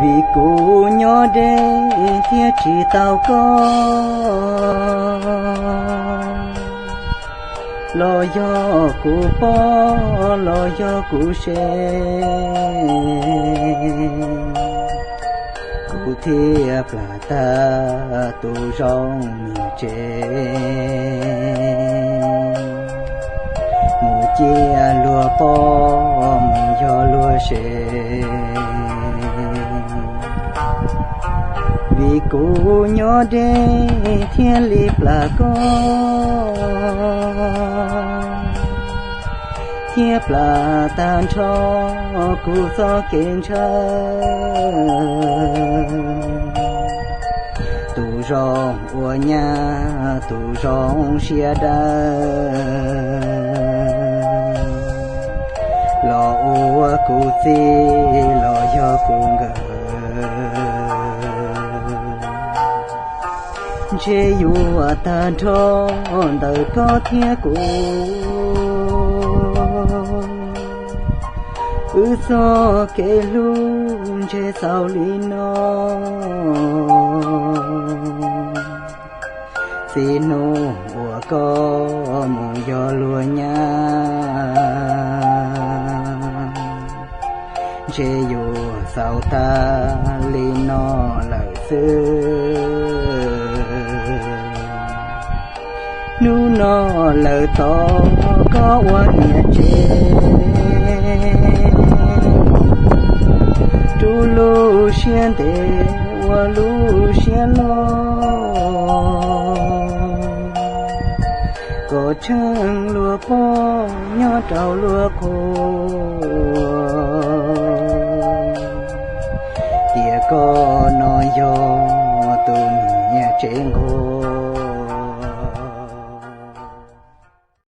Vim kuv nyob deb thiab tsis tau koj, los yog kuv poj los yog kuv sev, kuv thiaj plam tag tus zoo niag tsev, mus ciaj luag poj mus yog luag sev. Vim kuv nyob deb thiaj li plam koj, thiaj plam tag nrho kuv txoj kev ntshaw. Tus zoo ua nyab, tus zoo siab dawb, los ua kuv txiv los yog kuv nkawm, ntshe yuav tag nrho ntawm koj thiab kuv. Wb txoj kev hlub ntshe xaus li no. Txij hnub uas koj mus yog luag nyab, ntshe yuav xaus tag li no lawm xwb. Hnub no lawm tod koj ua niam tsev, rub lub siab ntev ua lub siab loj, kom tsheej luag poj nyob rau luag qhua, tias koj no yog tus niam tsev nquag.